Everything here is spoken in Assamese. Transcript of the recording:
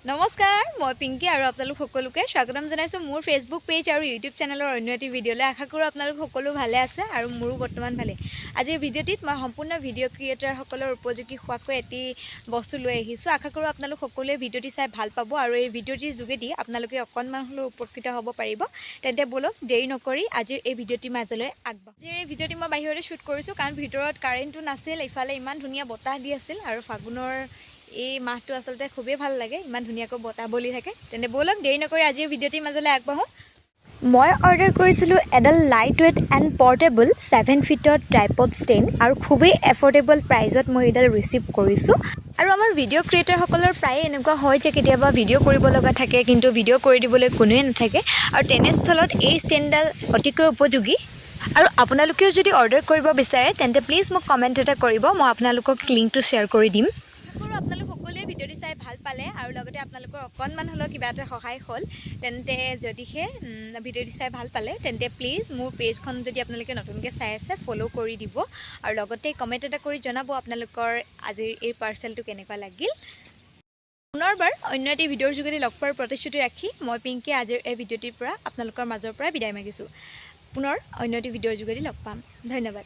নমস্কাৰ, মই পিংকী আৰু আপোনালোক সকলোকে স্বাগতম জনাইছোঁ মোৰ ফেচবুক পেজ আৰু ইউটিউব চেনেলৰ অন্য এটি ভিডিঅ'লৈ। আশা কৰোঁ আপোনালোক সকলো ভালে আছে আৰু মোৰো বৰ্তমান ভালে। আজিৰ ভিডিঅ'টিত মই সম্পূৰ্ণ ভিডিঅ' ক্ৰিয়েটাৰসকলৰ উপযোগী হোৱাকৈ এটি বস্তু লৈ আহিছোঁ। আশা কৰোঁ আপোনালোক সকলোৱে ভিডিঅ'টি চাই ভাল পাব আৰু এই ভিডিঅ'টিৰ যোগেদি আপোনালোকে অকণমান হ'লেও উপকৃত হ'ব পাৰিব। তেন্তে ব'লক, দেৰি নকৰি আজিৰ এই ভিডিঅ'টিৰ মাজলৈ আগবাঢ়ো। আজিৰ এই ভিডিঅ'টি মই বাহিৰতে শ্বুট কৰিছোঁ, কাৰণ ভিতৰত কাৰেণ্টটো নাছিল। ইফালে ইমান ধুনীয়া বতাহ দি আছিল আৰু ফাগুনৰ এই মাহটো আচলতে খুবেই ভাল লাগে, ইমান ধুনীয়াকৈ বতাহ বলি থাকে। তেন্তে ব'লক, দেৰি নকৰি আজিৰ ভিডিঅ'টিৰ মাজলৈ আগবাঢ়োঁ। মই অৰ্ডাৰ কৰিছিলোঁ এডাল লাইট ৱেইট এণ্ড পৰ্টেবল 7 ফিটৰ ট্ৰাইপড ষ্টেণ্ড আৰু খুবেই এফৰ্ডেবল প্ৰাইজত মই এইডাল ৰিচিভ কৰিছোঁ। আৰু আমাৰ ভিডিঅ' ক্ৰিয়েটাৰসকলৰ প্ৰায়ে এনেকুৱা হয় যে কেতিয়াবা ভিডিঅ' কৰিব লগা থাকে, কিন্তু ভিডিঅ' কৰি দিবলৈ কোনোৱে নাথাকে আৰু তেনেস্থলত এই ষ্টেণ্ডডাল অতিকৈ উপযোগী। আৰু আপোনালোকেও যদি অৰ্ডাৰ কৰিব বিচাৰে, তেন্তে প্লিজ মোক কমেণ্ট এটা কৰিব, মই আপোনালোকক লিংকটো শ্বেয়াৰ কৰি দিম। আশা কৰোঁ আপোনালোক সকলোৱে ভিডিঅ'টি চাই ভাল পালে আৰু লগতে আপোনালোকৰ অকণমান হ'লেও কিবা এটা সহায় হ'ল। তেন্তে যদিহে ভিডিঅ'টি চাই ভাল পালে, তেন্তে প্লিজ মোৰ পেজখন যদি আপোনালোকে নতুনকৈ চাই আছে, ফ'ল' কৰি দিব আৰু লগতে কমেণ্ট এটা কৰি জনাব আপোনালোকৰ আজিৰ এই পাৰ্চেলটো কেনেকুৱা লাগিল। পুনৰবাৰ অন্য এটি ভিডিঅ'ৰ যোগেদি লগ পোৱাৰ প্ৰতিশ্ৰুতি ৰাখি মই পিংকীয়ে আজিৰ এই ভিডিঅ'টিৰ পৰা আপোনালোকৰ মাজৰ পৰা বিদায় মাগিছোঁ। পুনৰ অন্য এটি ভিডিঅ'ৰ যোগেদি লগ পাম। ধন্যবাদ।